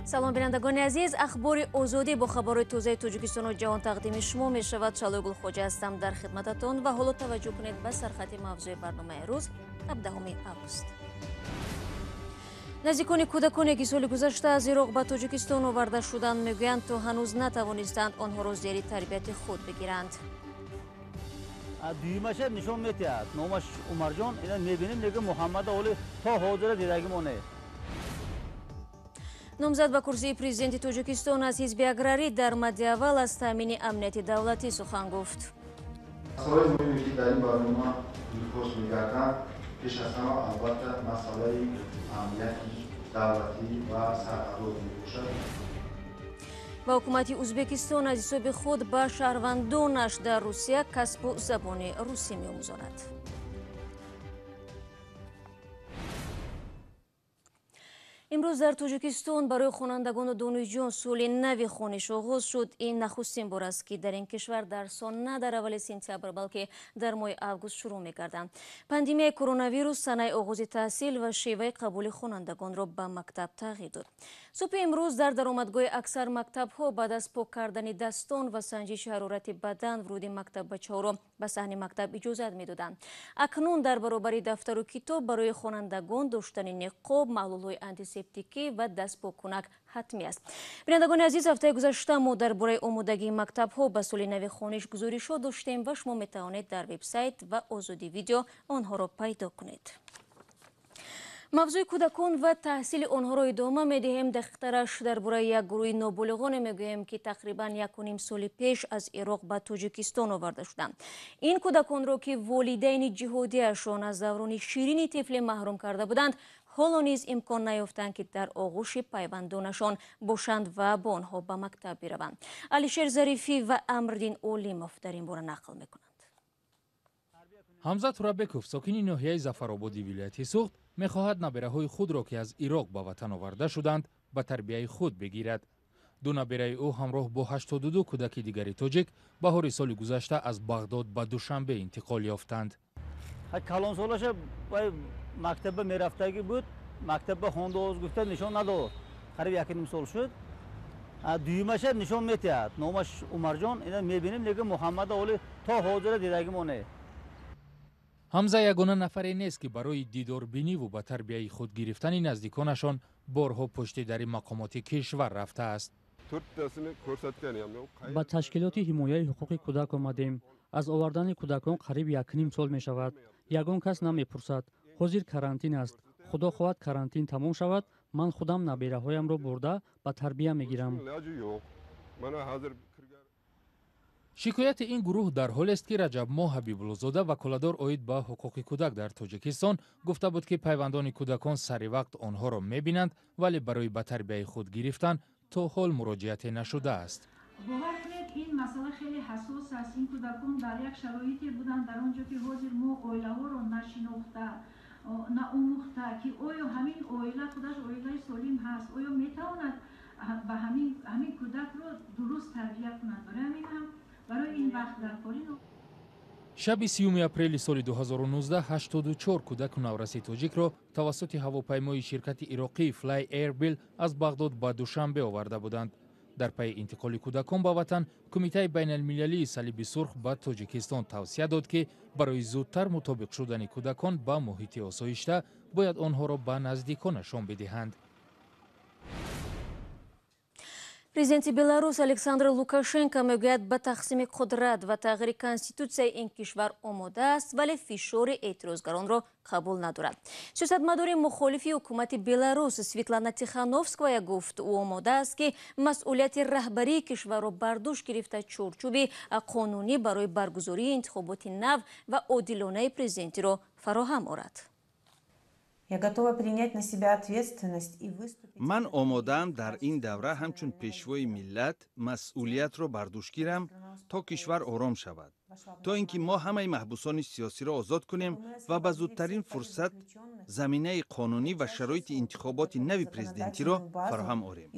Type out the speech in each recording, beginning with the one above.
Салом, бинандагони азиз. Ахбори Озодӣ бо хабарҳои тозаи Тоҷикистону ҷаҳон тақдими шумо мешавад. Шалои Гулхоҷа ҳастам дар хидмататон ва ҳоло таваҷҷӯҳ кунед ба сархати мавзӯи барномаи рӯз, 17 август. Наздикони кӯдаконе, ки соли гузашта аз Ироқ ба Тоҷикистон оварда шуданд, мегӯянд, то ҳанӯз натавонистанд онҳоро зери тарбияти худ бигиранд. Дуюмаша нишон метиҳад, номаш Умарҷон. Ина мебинем, мега Муҳаммада оли то ҳозира дидагимо не. Номзад ба курсии президенти Тоҷикистон аз ҳизби аграрӣ дар мадди аввал аз таъмини амнияти давлатӣ сухан гуфт. Масъалаи муҳиме, ки дар ин барнома нуқош мегарданд, пеш аз ҳама, албатта, масъалаи амнияти давлатӣ ва сарҳадот мебошад. Ва ҳукумати Ӯзбекистон аз ҳисоби худ ба шаҳрвандонаш дар Русия касбу забони русӣ меомӯзонад. Имрӯз дар Тоҷикистон барои хонандагону донишҷӯён соли нави хониш оғоз шуд. Ин нахустин бор аст, ки дар ин кишвар дарсҳо на дар аввали сентябр, балки дар моҳи август шурӯъ мекарданд. Пандемияи коронавирус санаи оғози таҳсил ва шеваи қабули хонандагонро ба мактаб тағйир дод. Субҳи имрӯз дар даромадгоҳи аксар мактабҳо баъд аз пок кардани дастон ва санҷиши ҳарорати бадан вуруди мактаббачаҳоро ба саҳни мактаб иҷозат медоданд. Акнун дар баробари дафтару китоб барои хонандагон доштани ниқоб, маҳлулҳои антисептикӣ ва дастпоккунак ҳатмӣ аст. Бинандагони азиз, ҳафтаи гузашта мо дар бораи омодагии мактабҳо ба соли нави хониш гузоришҳо доштем ва шумо метавонед дар вебсайт ва Озодӣ видео онҳоро пайдо кунед. Мавзӯи кӯдакон ва таҳсили онҳоро идома медиҳем. Дақиқтараш дар бораи як гурӯҳи ноболиғоне мегӯем, ки тақрибан 1,5 соли пеш аз Ироқ ба Тоҷикистон оварда шуданд. Ин кӯдаконро, ки волидайни ҷиҳодиашон аз даврони ширини тифлӣ маҳрум карда буданд, ҳоло низ имкон наёфтанд, ки дар оғӯши пайвандонашон бошанд ва бо онҳо ба мактаб бираванд. Алишер Зарифӣ ва Амриддин Олимов дар ин бора нақл мекунанд. Ҳамза Турабеков, сокини ноҳияи Зафарободи вилояти Суғд, мехоҳад набираҳои худро, ки аз Ироқ ба ватан оварда шуданд, ба тарбияи худ бигирад. Ду набираи ӯ ҳамроҳ бо 82 кӯдаки дигари тоҷик баҳори соли гузашта аз Бағдод ба Душанбе интиқол ёфтанд. Калонсолаша вай мактаба мерафтагӣ буд, мактаба хонда гуфта нишон надод, қариб 1,5 сол шуд. Дуюмаша нишон метиҳад, номаш Умарҷон. Ина мебинем, мега Муҳаммада оли то ҳозира дидагимо не. Ҳамза ягона нафаре нест, ки барои дидорбиниву ба тарбияи худ гирифтани наздиконашон борҳо пушти дари мақомоти кишвар рафтааст. Ба ташкилоти ҳимояи ҳуқуқи кӯдак омадем. Аз овардани кӯдакон қариб 1,5 сол мешавад. Ягон кас намепурсад. Ҳозир карантин аст. Худо хоҳад, карантин тамом шавад, ман худам набираҳоямро бурда ба тарбия мегирам. Шикояти ин гурӯҳ дар ҳолест, ки Раҷабмоҳ Ҳабибуллозода, ваколадор оид ба ҳуқуқи кӯдак дар Тоҷикистон, гуфта буд, ки пайвандони кӯдакон сари вақт онҳоро мебинанд, вале барои ба тарбияи худ гирифтан то ҳол муроҷиате нашудааст. Бовар кунед, ин масъала хеле ҳассос аст. Ин кӯдакон дар як шароите буданд дар он ҷо, ки ҳозир мо оилаҳоро нашинохта, наомӯхта, ки оё ҳамин оила худаш оилаи солим ҳаст, оё метавонад ба ҳамин кӯдакро дуруст тарбия кунад. Барои ҳамин ҳам барои ин вақт дар кори. Шаби 30 апрели соли 2019 84 кӯдаку навраси тоҷикро тавассути ҳавопаймои ширкати ироқии Fly Airbil аз Бағдод ба Душанбе оварда буданд. Дар пайи интиқоли кӯдакон ба ватан Кумитаи байналмилалии Салиби Сурх ба Тоҷикистон тавсия дод, ки барои зудтар мутобиқ шудани кӯдакон ба муҳити осоишта бояд онҳоро ба наздиконашон бидиҳанд. Президенти Беларус Александр Лукашенко мегӯяд, ба тақсими қудрат ва тағйири конститутсияи ин кишвар омода аст, вале фишори эътирозгаронро қабул надорад. Сиёсатмадори мухолифи ҳукумати Беларус Светлана Тихановская гуфт, ӯ омода аст, ки масъулияти раҳбарии кишварро бар дӯш гирифта, чорчӯби қонунӣ барои баргузории интихоботи нав ва одилонаи президентиро фароҳам орад. Ман омодаам дар ин давра ҳамчун пешвои миллат масъулиятро бар дӯш гирам, то кишвар ором шавад, то ин ки мо ҳамаи маҳбусони сиёсиро озод кунем ва ба зудтарин фурсат заминаи қонунӣ ва шароити интихоботи нави президентиро фароҳам орем.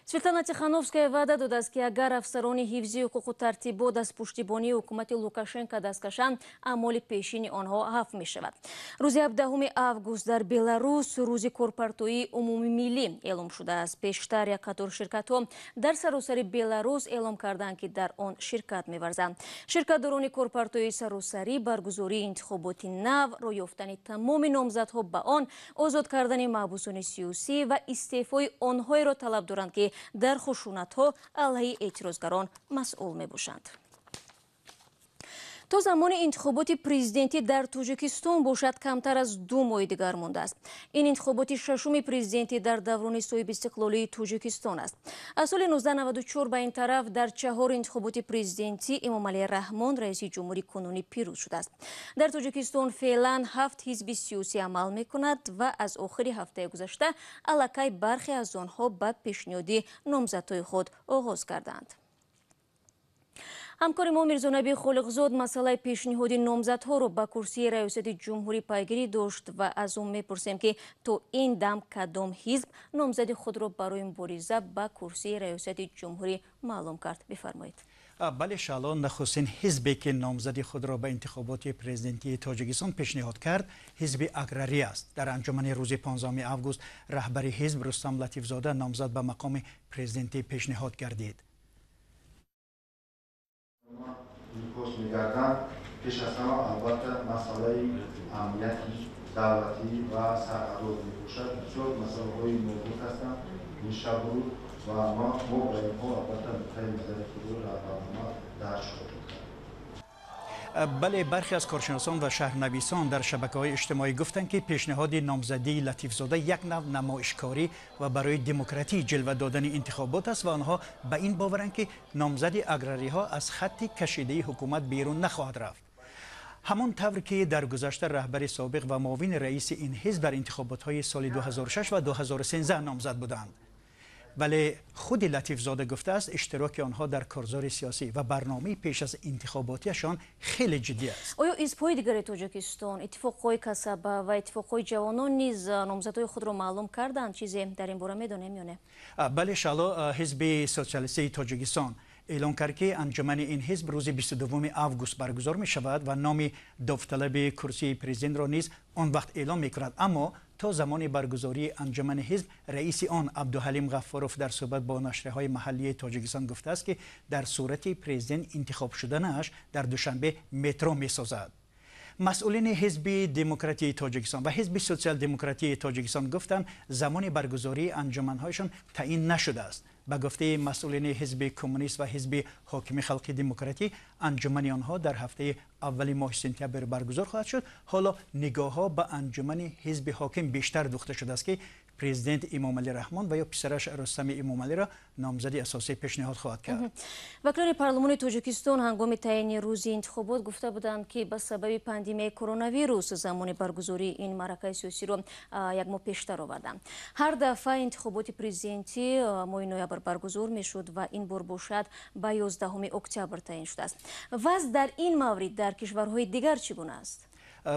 Светлана Тихановская ваъда додааст, ки агар афсарони ҳифзи ҳуқуқу тартибот аз пуштибонии ҳукумати Лукашенко даст кашанд, аъмоли пешини онҳо афв мешавад. Рӯзи 17 август дар Беларус рӯзи корпартоии умумимиллӣ эълом шудааст. Пештар як қатор ширкатҳо дар саросари Беларус эълом карданд, ки дар он ширкат меварзанд. Ширкатдорони корпартоии саросарӣ баргузории интихоботи нав, роҳ ёфтани тамоми номзадҳо ба он, озод кардани маҳбусони сиёсӣ ва истеъфои онҳоеро талаб доранд, ки дар хушунатҳо алайҳи эътирозгарон масъул мебошанд. То замони интихоботи президентӣ дар Тоҷикистон бошад, камтар аз 2 моҳи дигар мондааст. Ин интихоботи шашуми президентӣ дар даврони соҳибистиқлолии Тоҷикистон аст. Аз соли 1994 ба ин тараф дар 4 интихоботи президентӣ Эмомалӣ Раҳмон, раиси ҷумҳури кунунӣ, пирӯз шудааст. Дар Тоҷикистон феълан 7 ҳизби сиёсӣ амал мекунад ва аз охири ҳафтаи гузашта аллакай бархе аз онҳо ба пешниҳоди номзадҳои худ оғоз карданд. Ҳамкори мо Мирзонаби Холиқзод масъалаи пешниҳоди номзадҳоро ба курсии раёсати ҷумҳурӣ пайгирӣ дошт ва аз ӯ мепурсем, ки то ин дам кадом ҳизб номзади худро барои мубориза ба курсии раёсати ҷумҳурӣ маълум кард. Бифармоед. Бале, Шаъло, нахустин ҳизбе ки номзади худро ба интихоботи президентии Тоҷикистон пешниҳод кард, ҳизби аграрӣ аст. Дар анҷумани рӯзи 15 август раҳбари ҳизб Рустам Латифзода номзад ба мақоми президентӣ пешниҳод гардид. Нигоҳ мегарданд, пеш аз ҳама албатта масъалаи амнияти давлатӣ ва сарҳадот мебошад. Бисёр масъалаҳои нозук ҳастанд ин шабу рӯз ва мо ба инҳо албатта нуқтаи назари худро дар барнома дарҷ хоҳем кард. Бале, бархе аз коршиносон ва шаҳрнависон дар шабакаҳои иҷтимоӣ гуфтанд, ки пешниҳоди номзадии Латифзода як нав намоишкорӣ ва барои демократӣ ҷилва додани интихобот аст ва онҳо ба ин боваранд, ки номзади аграриҳо аз хатти кашидаи ҳукумат берун нахоҳад рафт. Ҳамон тавр ки дар гузашта раҳбари собиқ ва муовини раиси ин ҳизб дар интихоботҳои соли 2006 ва 2013 номзад буданд. Вале худи Латифзода гуфтааст, иштироки онҳо дар корзори сиёсӣ ва барномаи пеш аз интихоботиашон хеле ҷиддӣ аст. Оё ҳизбҳои дигари Тоҷикистон, иттифоқҳои касаба ва иттифоқҳои ҷавонон низ номзадҳои худро маълум карданд? Чизе дар ин бора медонем ё не? Бале, Шаъло, ҳизби социалистии Тоҷикистон эълон кард, ки анҷумани ин ҳизб рӯзи 22 август баргузор мешавад ва номи довталаби курсии президентро низ он вақт эълон мекунад. Аммо то замони баргузории анҷумани ҳизб раиси он Абдуҳалим Ғаффоров дар суҳбат бо нашрияҳои маҳаллии Тоҷикистон гуфтааст, ки дар сурати президент интихоб шуданааш дар Душанбе метро месозад. Масъулини ҳизби демократии Тоҷикистон ва ҳизби социал-демократии Тоҷикистон гуфтанд, замони баргузории анҷуманҳояшон таъин нашудааст. Ба гуфтаи масъулини ҳизби коммунист ва ҳизби ҳокими халқи демократӣ, анҷумани онҳо дар ҳафтаи аввали моҳи сентябр баргузор хоҳад шуд. Ҳоло нигоҳҳо ба анҷумани ҳизби ҳоким бештар духта шудааст, ки президент Эмомалӣ Раҳмон ва ё писараш Рустами Эмомалиро номзади асосӣ пешниҳод хоҳад кард. Вакилони парлумони Тоҷикистон ҳангоми таъини рӯзи интихобот гуфта буданд, ки ба сабаби пандемияи коронавирус замони баргузории ин маъракаи сиёсиро як моҳ пештар оварданд. Ҳар дафъа интихоботи президентӣ моҳи ноябр баргузор мешуд ва ин бор бошад ба 11 октябр таъин шудааст. Вазъ дар ин маврид дар кишварҳои дигар чӣ гуна аст?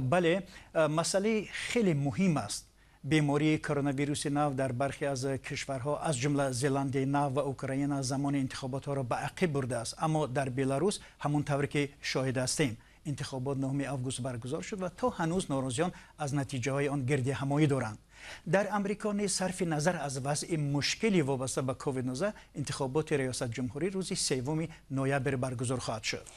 Бале, масъалаи хеле муҳим аст. Бемории коронавируси нав дар бархе аз кишварҳо, аз ҷумла Зеландияи Нав ва Украина, замони интихоботҳоро ба ақиб бурдааст. Аммо дар Беларус ҳамон тавре ки шоҳид ҳастем, интихобот 9 август баргузор шуд ва то ҳанӯз норозиён аз натиҷаҳои он гирдиҳамоӣ доранд. Дар Амрико низ сарфи назар аз вазъи мушкили вобаста ба COVID-19 интихоботи раёсатҷумҳурӣ рӯзи 3 ноябр баргузор хоҳад шуд.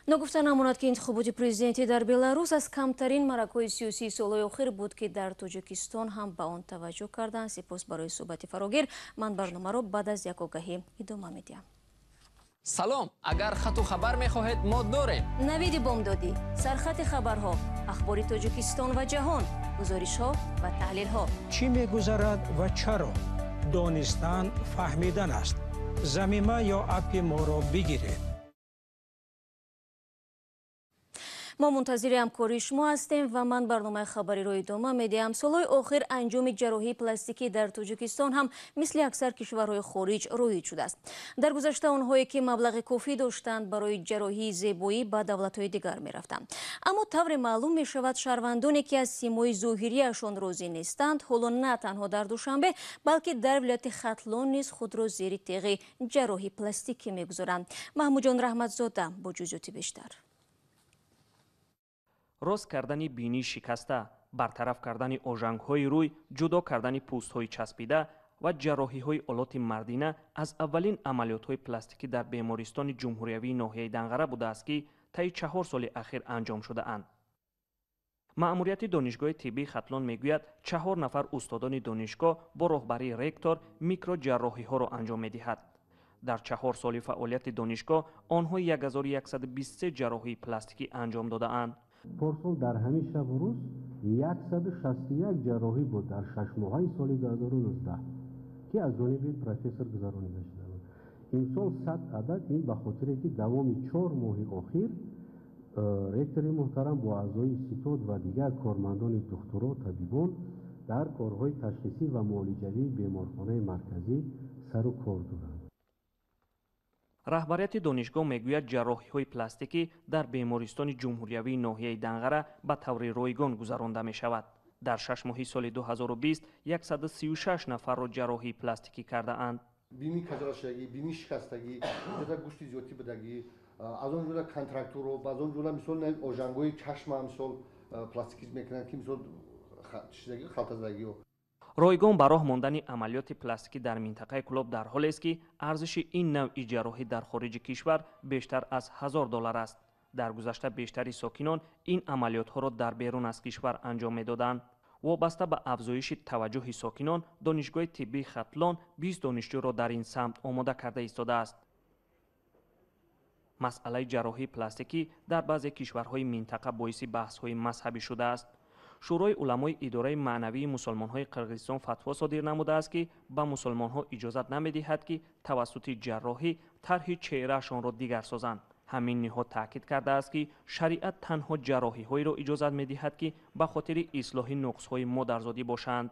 Ногуфта намонад, ки интихоботи президентӣ дар Беларус аз камтарин маъракаҳои сиёсии солҳои охир буд, ки дар Тоҷикистон ҳам ба он таваҷҷӯҳ карданд. Сипос барои суҳбати фарогир. Ман барномаро баъд аз як огаҳӣ идома медиҳам. Салом, агар хату хабар мехоҳед, мо дорем. Навиди бомдодӣ, сархати хабарҳо, ахбори Тоҷикистон ва ҷаҳон, гузоришҳо ва таҳлилҳо. Чӣ мегузарад ва чаро? Донистан фаҳмидан аст. Замима ё аппи моро бигиред. Мо мунтазири ҳамкории шумо ҳастем ва ман барномаи хабариро идома медиҳам. Солҳои охир анҷоми ҷарроҳии пластикӣ дар Тоҷикистон ҳам мисли аксар кишварҳои хориҷ роиҷ шудааст. Дар гузашта онҳое ки маблағи кофӣ доштанд барои ҷарроҳии зебоӣ ба давлатҳои дигар мерафтанд. Аммо тавре маълум мешавад, шаҳрвандоне ки аз симои зоҳирияшон розӣ нестанд, ҳоло на танҳо дар Душанбе, балки дар вилояти Хатлон низ худро зери теғи ҷарроҳии пластикӣ мегузоранд. Маҳмудҷон Раҳматзода бо ҷузъиёти бештар. Рост кардани бинии шикаста, бартараф кардани ожангҳои рӯй, ҷудо кардани пӯстҳои часпида ва ҷарроҳиҳои олоти мардина аз аввалин амалиётҳои пластикӣ дар бемористони ҷумҳуриявии ноҳияи Данғара будааст, ки таи 4 соли ахир анҷом шудаанд. Маъмурияти донишгоҳи тиббии Хатлон мегӯяд, 4 нафар устодони донишгоҳ бо роҳбарии ректор микроҷарроҳиҳоро анҷом медиҳад. Дар 4 соли фаъолияти донишгоҳ онҳо 1123 ҷарроҳии пластикӣ анҷом додаанд. Порсол дар ҳамин шабу рӯз 161 ҷарроҳӣ буд дар 6 моҳаи соли 2019, ки аз ҷониби профессор гузаронида шуда буд. Имсол 100 адад, ин ба хотире ки давоми 4 моҳи охир ректори муҳтарам бо аъзои ситод ва дигар кормандони духтуро, табибон дар корҳои ташхисӣ ва муолиҷавии беморхонаи марказӣ сару кор доранд. Раҳбарияти донишгоҳ мегӯяд, ҷарроҳиҳои пластикӣ дар бемористони ҷумҳуриявии ноҳияи Данғара ба таври ройгон гузаронда мешавад. Дар 6 моҳи соли 2020 136 нафарро ҷарроҳии пластикӣ кардаанд. Бинии каҷрашагӣ, бинии шикастагӣ, ҷода гӯшти зиёдтӣ будагӣ, аз он ҷумла контрактурро, аз он ҷумла мисол ожангҳои чашма мисол пластикӣ мекунанд, ки мисол чизагӣ халтазагиҳо. Ройгон ба роҳ мондани амалиёти пластикӣ дар минтақаи Кӯлоб дар ҳолест, ки арзиши ин навъи ҷарроҳӣ дар хориҷи кишвар бештар аз $1000 аст. Дар гузашта бештари сокинон ин амалиётҳоро дар берун аз кишвар анҷом медоданд. Вобаста ба афзоиши таваҷҷӯҳи сокинон, донишгоҳи тиббии Хатлон 20 донишҷӯро дар ин самт омода карда истодааст. Масъалаи ҷарроҳии пластикӣ дар баъзе кишварҳои минтақа боиси баҳсҳои мазҳабӣ шудааст. Шӯрои уламои идораи маънавии мусулмонҳои Қирғизистон фатво содир намудааст, ки ба мусулмонҳо иҷозат намедиҳад, ки тавассути ҷарроҳӣ тарҳи чеҳраашонро дигар созанд. Ҳамин ниҳод таъкид кардааст, ки шариат танҳо ҷарроҳиҳоеро иҷозат медиҳад, ки ба хотири ислоҳи нуқсҳои модарзодӣ бошанд.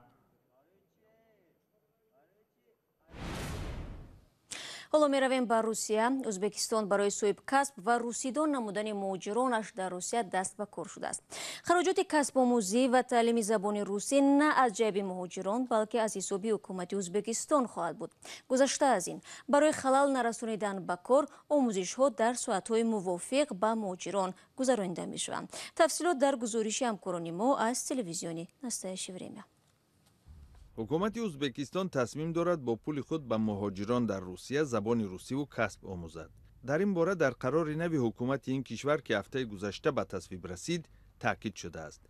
Ҳоло меравем ба Русия. Ӯзбекистон барои соҳибкасб ва русидон намудани муҳоҷиронаш дар Русия даст ба кор шудааст. Хароҷоти касбомӯзӣ ва таълими забони русӣ на аз ҷайби муҳоҷирон, балки аз ҳисоби ҳукумати Ӯзбекистон хоҳад буд. Гузашта аз ин, барои халал нарасонидан ба кор, омӯзишҳо дар соатҳои мувофиқ ба муҳоҷирон гузаронида мешаванд. Тафсилот дар гузориши ҳамкорони мо аз телевизиони Настоящее время. Ҳукумати Ӯзбекистон тасмим дорад бо пули худ ба муҳоҷирон дар Русия забони русиву касб омӯзад. Дар ин бора дар қарори нави ҳукумати ин кишвар, ки ҳафтаи гузашта ба тасвиб расид, таъкид шудааст.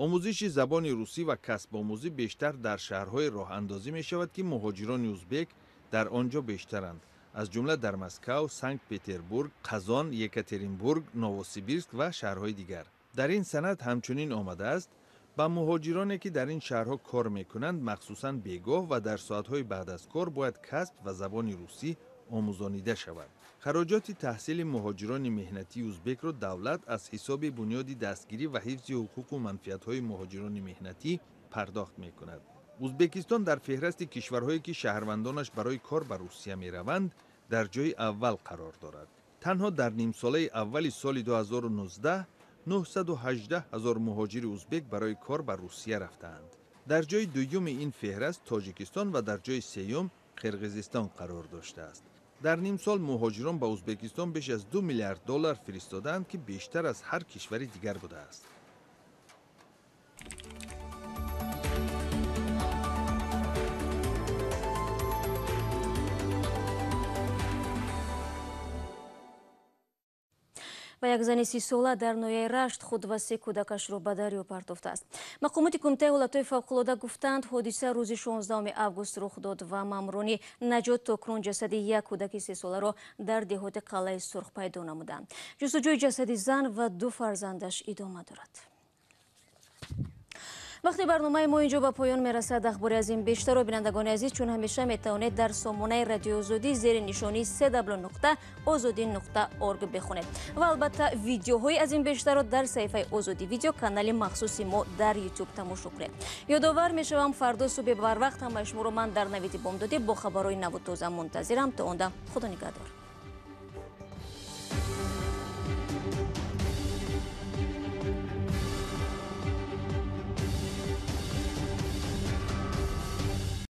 Омӯзиши забони русӣ ва касбомӯзӣ бештар дар шаҳрҳои роҳандозӣ мешавад, ки муҳоҷирони ӯзбек дар он ҷо бештаранд, аз ҷумла дар Москав, Санкт Петербург, Қазон, Екатеринбург, Новосибирск ва шаҳрҳои дигар. Дар ин санад ҳамчунин омадааст, ба муҳоҷироне ки дар ин шаҳрҳо кор мекунанд, махсусан бегоҳ ва дар соатҳои баъд аз кор бояд касб ва забони русӣ омӯзонида шавад. Хароҷоти таҳсили муҳоҷирони меҳнатии ӯзбекро давлат аз ҳисоби бунёди дастгирӣ ва ҳифзи ҳуқуқу манфиатҳои муҳоҷирони меҳнатӣ пардохт мекунад. Ӯзбекистон дар феҳрасти кишварҳое ки шаҳрвандонаш барои кор ба Русия мераванд, дар ҷои аввал қарор дорад. Танҳо дар нимсолаи аввали соли 2019 918 ҳазор муҳоҷири ӯзбек барои кор ба Русия рафтаанд. Дар ҷои дуюми ин феҳраст Тоҷикистон ва дар ҷои сеюм Қирғизистон қарор доштааст. Дар нимсол муҳоҷирон ба Ӯзбекистон беш аз 2 миллиард доллар фиристодаанд, ки бештар аз ҳар кишвари дигар будааст. Ва як зани 30-сола дар ноҳияи Рашт худ ва 3 кӯдакашро ба дарё партофтааст. Мақомоти кумитаи ҳолатҳои фавқулода гуфтанд, ҳодиса рӯзи 16 август рух дод ва маъмурони наҷот то кунун ҷасади як кӯдаки 3-соларо дар деҳоти Қалъаи Сурх пайдо намуданд. Ҷустуҷӯи ҷасади зан ва 2 фарзандаш идома дорад. Вақти барномаи мо инҷо ба поён мерасад. Ахбори аз ин бештарро, бинандагони азиз, чун ҳамеша метавонед дар сомонаи Радиои Озодӣ зери нишонии www.ozodi.org бихонед ва албатта видеоҳои аз ин бештарро дар саҳифаи Озодӣ Видео, канали махсуси мо дар Ютуб, тамошо кунед. Ёдовар мешавам, фардо субҳи барвақт ҳамаи шуморо ман дар Навиди бомдодӣ бо хабарҳои наву тоза мунтазирам. То он дам худо нигаҳдор.